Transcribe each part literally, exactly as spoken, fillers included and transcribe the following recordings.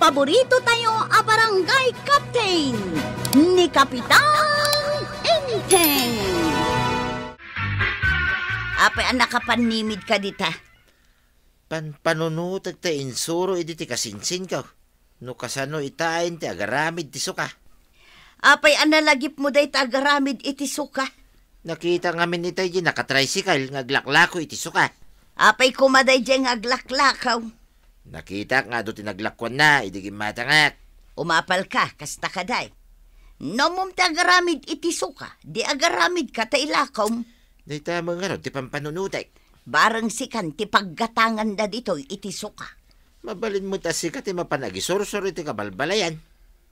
Paborito tayo a barangay captain, ni Kapitan Enteng. Apay a nakapanimid ka dita? Panpanunutek ti insuro idi ti kasinsinko. No kasano itaen ti agaramid ti suka. Apay a nalagipmo dayta agaramid iti suka? Nakita ngamin itay di nakatricycle nga aglaklako iti suka. Apay koma daydiay nga aglaklakaw? Nakitak nga adu ti naglakuanna idi gimmatangak. Umapal ka, kasta ka, day. Namom ti agaramid iti suka, di agaramid ka ta ilakom. Dayta met ngarud ti pampanunutek. Bareng sikan ti paggatangan da ditoy iti suka. Mabalin met a sika ti mapan agisursor iti kabalbalayan.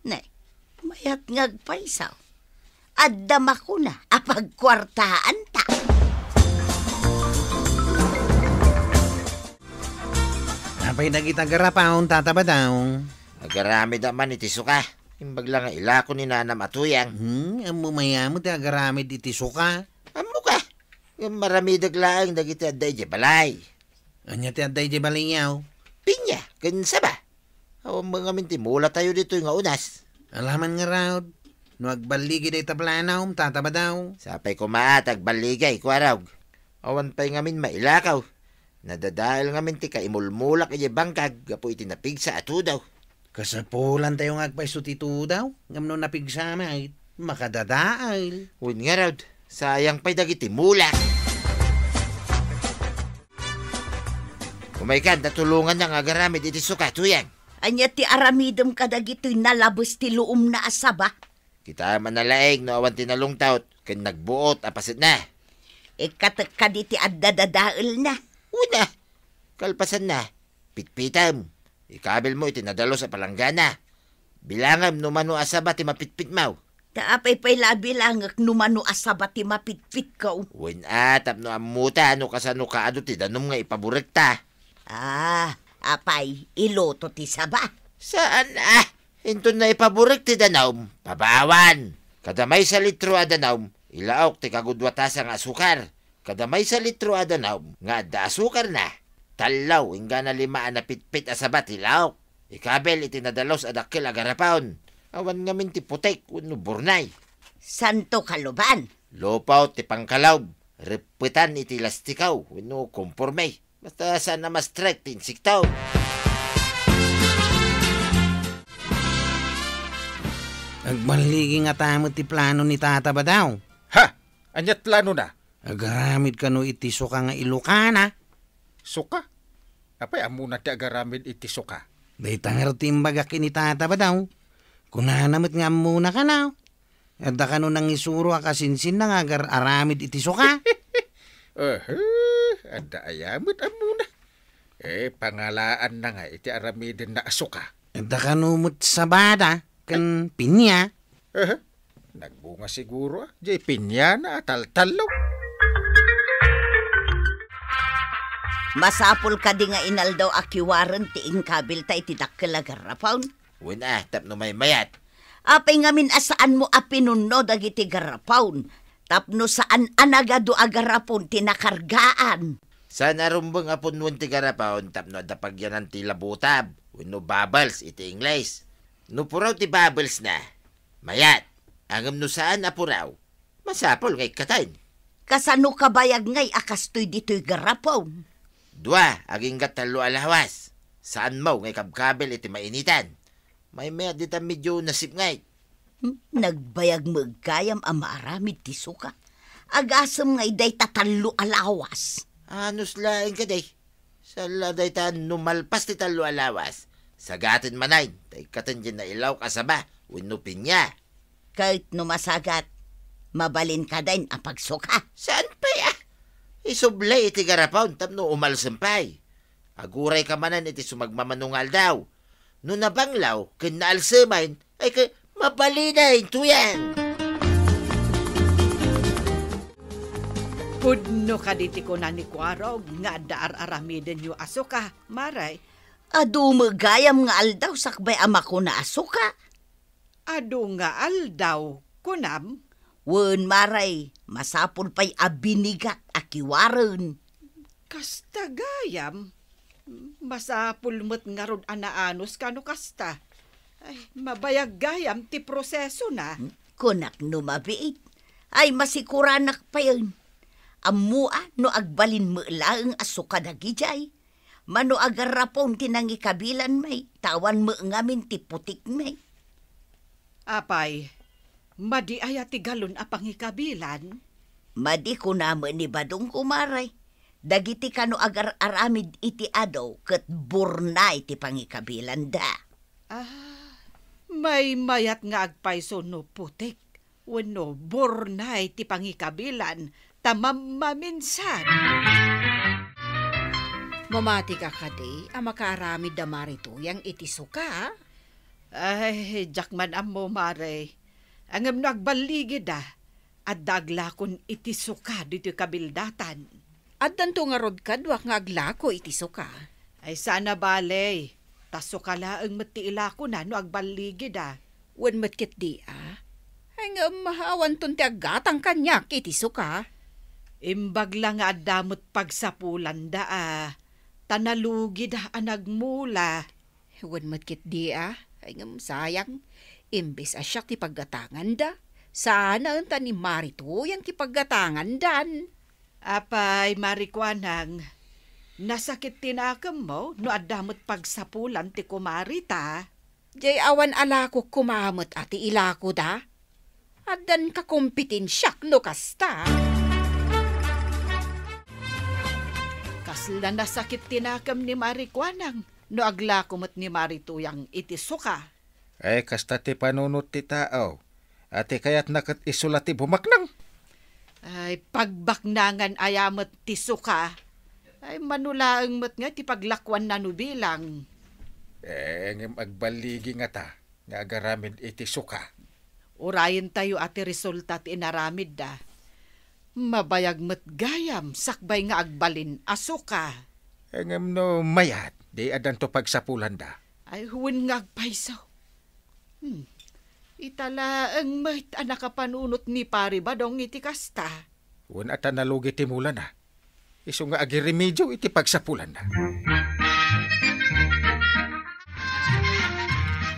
Ne, mayat nga agpayso. Adda makuna a pagkuartaanta. Apay dagita garapaon, Tata Badaw? Agaramid man iti suka. Imbag la nga ilako ni nanam a tuyang. Hmm, ammo mayamo ti agaramid iti suka? Ammo ka. Ngem maramidek laeng dagiti adda idiay balay. Ania ti adda idiay balayyo? Pinya ken saba. Awan met ngamin ti mula tayo ditoy nga unas. Alaman ngarud, no agbaligi dayta planom, Tata Badaw. Sapay koma a ti agbaligi, Kuarog. Awan pay ngamin mailakaw. Nadadael ngamin ti kaimulmulak idiay bangkag gapu iti napigsa a tudaw. Kasapulan tayo nga agpayso ti tudaw, ngem no napigsa met, makadadael. Wen ngarud, sayang pay dagiti mulak. Umaykan ta tulongannak nga agaramid iti suka, tuyang. Ania ti aramidem kadagitoy nalabes ti luomna a saba? Kitaem a nalaing no awan ti nalungtot ken nagbuot a pasetna. Ikkatek kadi ti adda dadaelna? Una, kalpasanna, pitpitem. Ikabilmo iti nadalus a palanggana. Bilangem no mano a saba ti mapitpitmo. Ta apay pay la a bilangek no mano a saba ti mapitpitko? Wen a, tapno ammota no kasano kaadu ti danum nga ipaborekta. Ah, apay, iluto ti saba? Saan a? Inton naipaborek ti danum, pabawan. Kada maysa litro a danum, ilaok ti kagudua tasa nga asukar. Kada maysa litro a danum nga adda asukarna, tallo inggana lima a napitpit a saba ti laok. Ikabil iti nadalus a dakkel a garapon. Awan ngamin ti putek wenno burnay. Santo kaluban. Lupaw ti pangkalob. Reppetan iti lastikaw wenno konporme. Basta saan a ma-strike ti insekto. Agballigi ngata met ti plano ni Tata Badaw. Ha? Ania ti planona? Agaramid kano iti suka nga ilokana. Suka? Apay ammona ti agaramid iti suka? Dayta ngarud ti imbagak ken ni Tata Badaw. Kunana met nga ammona kano. Adda kano nangisuro a kasinsinna nga agar-aramid iti suka? Ehe, adda aya met ammona. Eh, pangalaanna nga iti aramidenna a suka. Adda kano met sabada ken pinya? Ehe, nagbunga siguro, ah, diay pinyana a taltallo. Masapul kadi nga inaldaw a kiwaren ti inkabilta iti dakkel a garapon? Wen a, tapno maymayat. Apay ngamin a saanmo a pinunno dagiti garapon, tapno saan a nagadu a garapon ti nakargaan? Saan a rumbeng a punnoen ti garapon tapno adda pagyanan ti labutab wenno bubbles iti Ingles. No puraw ti bubblesna, mayat. Ngem no saan a puraw, masapul nga ikkaten. Kasano kabayag ngay a kastoy ditoy garapon? Dua agingga tallo a lawas. Saanmo nga ikabkabil iti mainitan. Maymayat dita medio nasipnget. Hmm, nagbayag met gayam a maaramid ti suka. Agasem ngay dayta tallo a lawas. Anus laeng kadi. Saan la dayta no malpas ti tallo a lawas, sagaten manen, ta ikkaten diay nailaok a saba wenno pinya. Ket no masagat, mabalin kadi a pagsuka? Saan pay a? Isubli iti garapon tapno umalsem pay. Aguray ka manen iti sumagmamano nga aldaw. No nabanglaw ken naalsemen, ay ka mabalinen, tuyang. Pudno kadi ti kuna ni Kuarog nga adda ar-aramidenyo a suka, Mare? Adu met gayam nga aldaw sakbay a makuna a suka. Adu nga aldaw, kunam? Wen, Mare, masapul pay a binigak a kiwaren. Kasta gayam? Masapul met ngarud a naanuska no kasta. Ay, mabayag gayam ti prosesona. Kunak no mabiit, ay masikuranak payen. Ammoa no agbalin met laeng a suka dagidiay. Mano a garrapon ti nangikabilanmi, ta awan met ngamin ti putikmi. Apay, madi aya ti galon a pangikabilan? Madi kuna met ni Badong, kumare. Dagiti kano agar-aramid iti adu ket burnay ti pangikabilanda. Ah, maymayat nga agpayso no putik wenno burnay ti pangikabilan ta mammaminsan. Mamatika kadi a makaaramid da Mari Tuyang iti suka? Ay, diak man ammo, Mare. Ngem no agballigida, adda aglakon iti suka ditoy kabildatan. Addanto ngarud kaduak nga aglako iti suka. Ay, saan a bale, ta suka laeng met ti ilakona no agballigida. Wen met ketdi a? Ay, ngem awanton ti aggatang kaniak iti suka. Imbag la nga adda met pagsapulanda a, ta nalugida a nagmula. Wen met ketdi a? Ay, ngem sayang, imbes a siak ti paggatanganda, saan ta ni Mari Tuyang ti paggatangandan. Apay, Mari Kuanang, nasakit ti nakemmo no adda met pagsapulan ti kumarita? Jay awan a lakok koma met a ti ilakoda? Addan kakompetensiak no kasta. Kasla nasakit ti nakem ni Mari Kuanang no aglako met ni Mari Tuyang iti suka. Ay, kasta ti panunot ti tao. A ti kayatna ket isu la ti bumaknang. Ay, pagbaknangan aya met ti suka. Ay, mano laeng met nga ti paglakuanna no bilang. Eh, ngem agballigi ngata nga agaramid iti suka. Urayentayo a ti resulta ti inaramidda. Mabayag met gayam sakbay nga agbalin a suka. Eh, ngem no mayat, di addanto pagsapulanda. Ay, wen nga agpayso. Hmm. Ita laeng met a nakapanunot ni Pari Badong iti kasta. Wen a ta nalugi ti mulana. Isu nga agiremedyo iti pagsapulanna.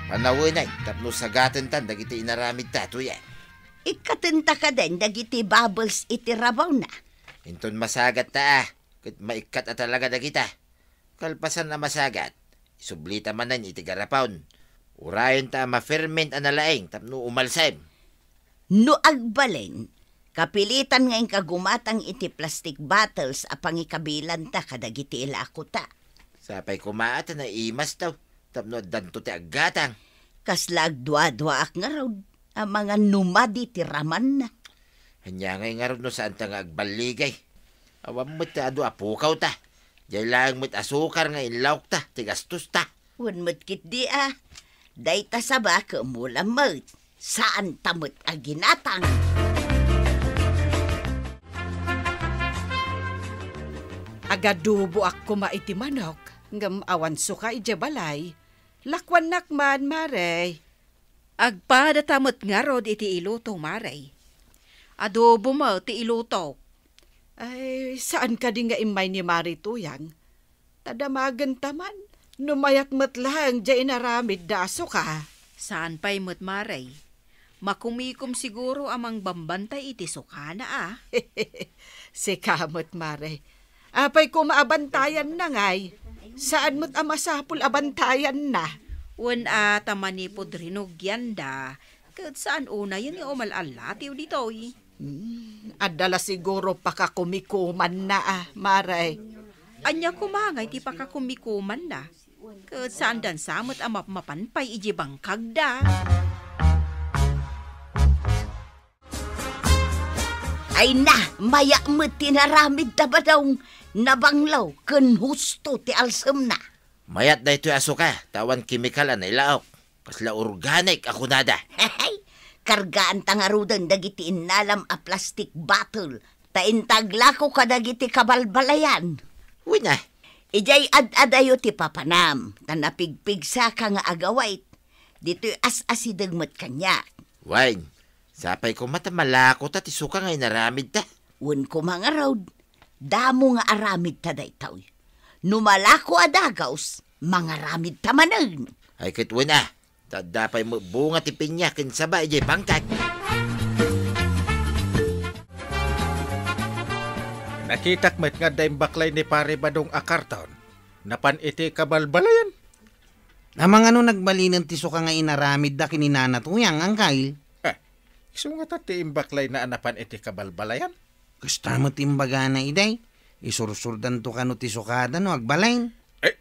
Panawenay tapno sagatentan dagiti inaramidta, Tuyang. Ikkatenta kaden dagiti bubbles iti rabawna. Inton masagatta a, ket maikkat a talaga dagita. Kalpasan a masagat, isublita manen iti garapon. Urayenta a ma-ferment a nalaing tapno umalsem. No agbalin, kapilitan nga inka gumatang iti plastic bottles a pangikabilanta kadagiti ilakota. Sapay koma a ta naimastaw tapno addanto ti aggatang. Kasla agduaduaak ngarud a mangan no madi ti ramanna. Ania ngay ngarud no saanta nga agballigay? Awan met ti adu a pukawta. Diay laeng met a sukar nga inlawkta ti gastosta. Wen met ketdi a, dayta saba ket mula met, saanta met a ginatang. Agaduboak koma iti manok, ngem awan suka idiay balay. Lakuannak man, Mare. Agpadata met ngarud iti iluto, Mare. Adobo met ti ilutok. Ay, saan kadi nga immay ni Mari Tuyang? Ta damagenta man, no mayat met laeng diay inaramidda a suka. Saan pay met, Mare. Makumikom siguro a mangbambantay iti sukana a. Sika met, Mare. Apay koma a bantayanna ngay? Saan met a masapul a bantayanna? Wen a ta manipud rinugianda, ket saan unayen nga umal-allatiw ditoy. Hmm, adda la siguro pakakumikumanna a, Mare. Ania koma ngay ti pakakumikumanna? Ket saandan sa met a mapmapan pay idiay bangkagda. Ay na, maya met ti naramid ta Badong, nabanglaw ken husto ti alsemna. Mayat daytoy a suka, ta awan kemikal a nailaok. Kasla organic a kunada. Kargaan ta ngaruden dagiti innalam a plastic bottle, ta inta aglako kadagiti kabalbalayan. Wen a. Idiay ad-adayo ti papanam, ta napigpigsaka nga agawait. Ditoy as-asideg met kaniak. Wen, sapay koma ta malakota ti suka nga inaramidta. Wen koma ngarud, damo nga aramidta daytoy. No malako a dagaws, mangaramidta manen. Ay, ket wen a, ta adda pay met bunga ti pinia ken saba idiay pangkak. Nakitak met nga adda imbaklay ni Pare Badong a karton. Napan iti kabalbalayan. Amangan no nagbalinen ti suka nga inaramidda ken ni Nana Tuyang, Angkel? Eh, isu ngata ti imbaklayna a napan iti kabalbalayan? Kasta met ti imbagana idi. Isursurdanto kano ti sukada no agbalin. Eh,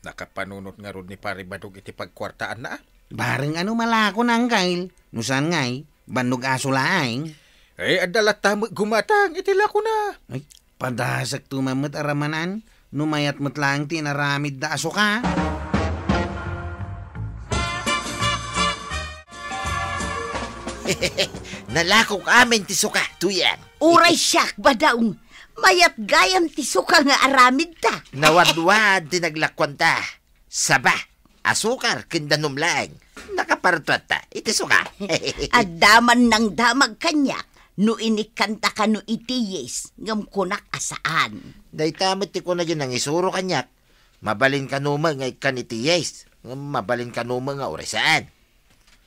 nakapanunot ngarud ni Pare Badong iti pagkuartaanna, a? Bareng ano malakona, Angkel. No saan ngay, bannog aso laeng. Eh, adda latta met gumatang iti lakona. Ay, padasakto man met a ramanan, no mayat met laeng ti inaramidda a suka. Nalakok amin ti suka, Tuyang. Uray siak, Badong. Mayat gayam ti suka nga aramidta. Nawadwad ti naglakuanta. Saba, asukar, ken danum laeng. Nakapartuatta iti suka. Adda man nangdamag kaniak no inikkanta kano iti yeast, ngem kunak a saan. Dayta met ti kunada nangisuro kaniak. Mabalin kano met nga ikkan iti yeast, ngem mabalin kano met nga uray saan.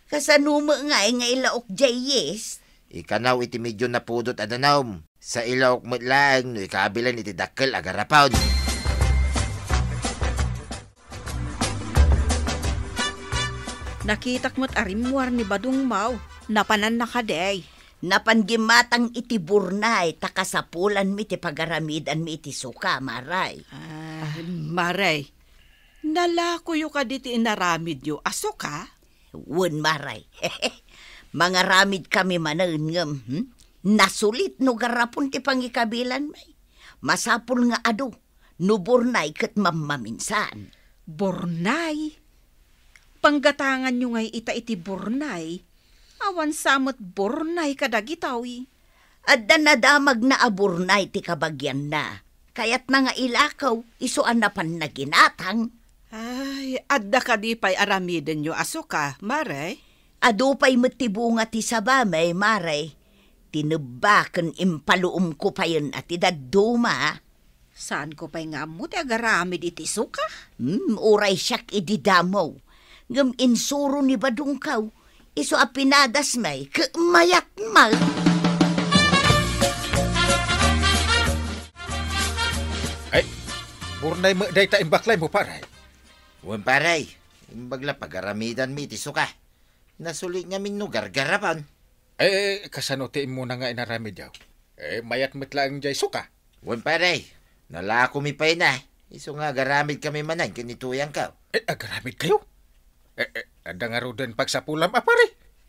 Kasano met ngay nga ilaok diay yeast? Ikanaw iti medyo napudot a danum. Sa ilaok met laeng no ikabilan iti dakkel a garapon. Nakitak met a rimmuar ni Badong Maw. Napananna kadi? Napan gimmatang iti burnay ta kasapulanmi ti pagaramidanmi iti suka, Maray. Ah, Maray, nalakoyo kadi ti inaramidyo a suka? Wen, Maray. Mangaramidkami manen ngem, hmm? Nasulit no garapon ti pangikabilanmi. Masapul nga adu, no burnay ket mammaminsan. Burnay? Panggatanganyo ngay ita iti burnay? Awan sa met burnay kadagitoy. Adda nadamagna a burnay ti kabagianna. Kayatna nga ilakaw, isu a napanna ginatang. Ay, adda kadi pay aramidenyo a suka, Mare? Adu pay met ti bunga ti sabami, Mare. Tinebba ken impaluomko payen a ti dadduma. Saanko pay nga ammo ti agaramid iti suka? Hmm, uray siak idi damo. Ngem insuro ni Badongko, isu a pinadasmi ket mayatmi. Ay, burnay met dayta imbaklaymo, pare. Wen, pare. Imbag la pagaramidanmi iti suka. Nasulit ngamin no gargarapon. Eh, kasano ti immuna nga inaramidyo? Eh, mayat met laeng diay suka. Wen, pare, nalakomi pay na. Isu nga agaramidkami manen ken ni Tuyangko. Eh, agaramidkayo? Eh, eh, adda ngaruden pagsapulam a, pare?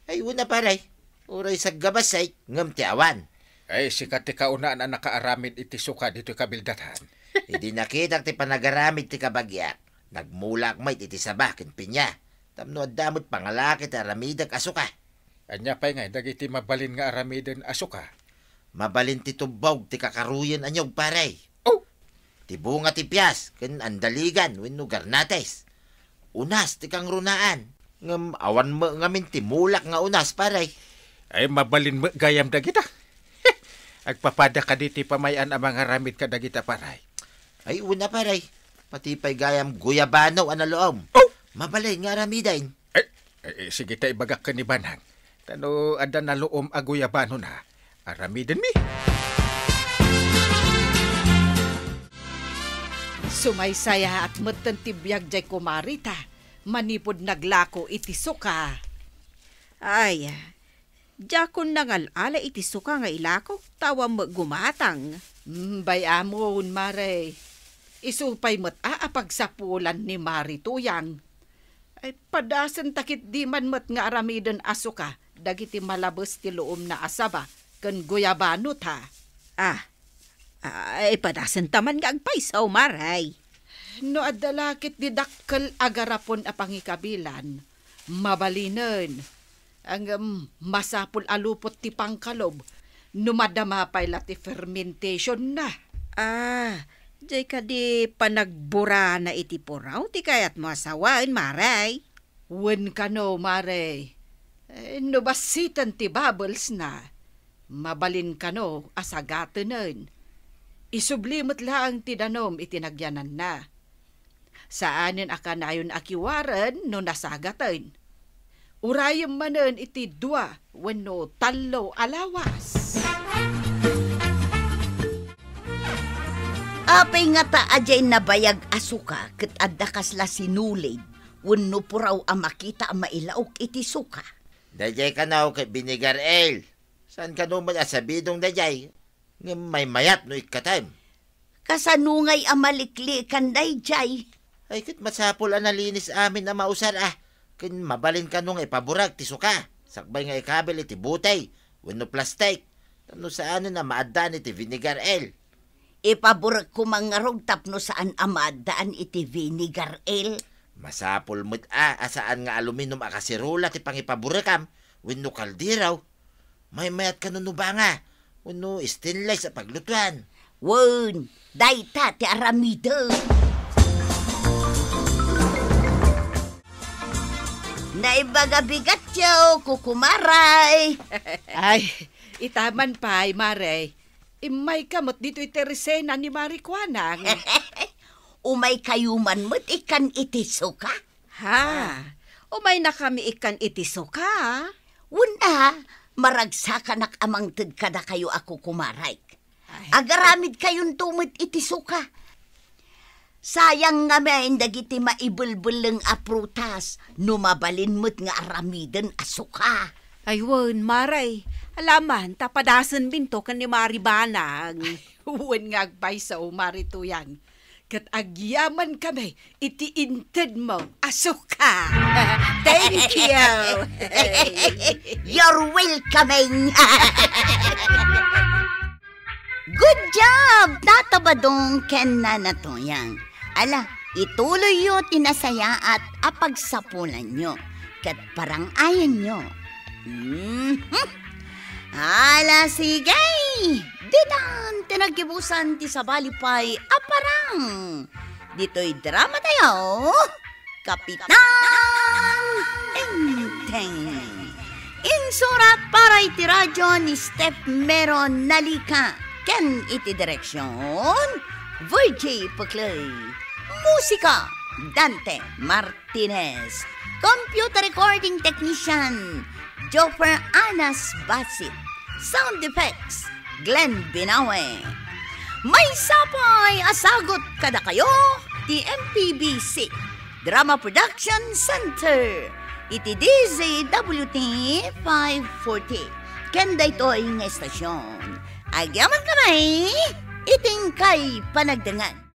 Ay, wen a, pare. Uray saggabasay, ngem ti awan. Ay, sika ti kaunaan a nakaaramid iti suka ditoy kabildatan. Idi nakitak ti panagaramid ti kabagiak, nagmulak met iti saba ken pinia. Tapno adda met pangalaki ti aramidek a suka. Ania pay ngay dagiti mabalin nga aramiden a suka? Mabalin ti tubbog ti kakaruyen a niyog, pare. Oh! Ti bunga ti pias ken andaligan wenno garnates. Unas ti kangrunaan. Ngem awan met ngamin ti mulak nga unas, pare. Ay, mabalin met gayam dagita. Agpapada kadi ti pamay-an a mangaramid kadagita, pare? Ay, wen a, pare. Pati pay gayam guyabano a naluom. Oh! Mabalin nga aramiden. Eh, eh, eh, sige ta ibagak ken ni Banang. Ta no adda naluom a guyabanona, aramidenmi. Sumaysayaat metten ti biag diay kumarita manipud naglako iti suka. Ay, diakon nangal-ala iti suka nga ilako, ta awan met gumatang. Mm, bay-amon, Mare. Isu pay met a, a pagsapulan ni Mare Tuyang. Ay, padasenta ketdi man met nga aramiden a suka dagiti malabes ti luomna a saba ken guyabano ta. Ah, ay, padasenta man nga agpayso, Mare. No adda la ketdi dakkel a garapon a pangikabilan, mabalinen. Ngem masapul a lupot ti pangkalob no madama pay la ti fermentationna. Ah, diay kadi panagburana iti puraw ti kayatmo a sawen, Mare? Wen kano, Mare. Eh, no bassiten ti bubblesna, mabalin kano a sagatenen. Isubli met laeng ti danum iti nagyananna. Saanen a kanayon a kiwaren no nasagaten. Urayem manen iti dua wenno tallo a lawas. Apay ngata a diay nabayag a suka ket adda kasla sinulid wenno puraw a makita a mailaok iti suka? Daydiay kano ket vinegar ale. Saan kano met a sabidong daydiay? Ngem maymayat no ikkatem. Kasano ngay a maliklikan daydiay? Ay, ket masapul a nalinis amin a mausar a. Ken mabalin kano nga ipaburek ti suka, sakbay nga ikabil iti butey wenno plastik, tapno saanen a maaddaan iti vinegar ale. Ipaburek koma ngarud tapno saan a maaddaan iti vinegar ale. Masapul met a, a saan nga aluminum a kaserola ti pangipaburekam wenno kaldero. Maymayat kano no banga wenno stainless a paglutuan. Wen, dayta ti aramidek. Naimbag a bigatyo, kukumaray. Ay, ita man pay, Mare. Immayka met ditoy teresena ni Mari Kuanang. Umaykayo man met ikkan iti suka? Ha? Umaynakami ikkan iti suka? Wen a, maragsakanak a mangted kadakayo a kukumarayk. Ay. Agaramidkayonto met iti suka. Sayang ngamin dagiti maibelbelleng a prutas no mabalin met nga aramiden a suka. Ay wen, Mare, alaman ta padasenminto ken ni Mari Banang. Wen nga agpayso, Mari Tuyang. Ket agyamankami iti intedmo a suka. Thank you. You're welcoming. Good job, Tata Badong ken Nana Tuyang. Ala, ituloyyo ti nasayaat a pagsapulanyo ket parang-ayanyo. Mhm. Ala, sige! Ditan ti naggibusan ti sabali pay a parang. Ditoy drama tayo, Kapitan Enteng. Insurat para iti radyo ni Steph Mero Nalica ken iti direksyon, Virgie Puclay. Musika, Dante Martinez. Computer recording technician, Joffer Anas Basit. Sound effects, Glenn Binawe. Maysa pay a sagut kadakayo ti M P B C Drama Production Center iti D Z W T five forty. Ken daytoy nga estasyon, agyamankami iti inkay panagdengngeg.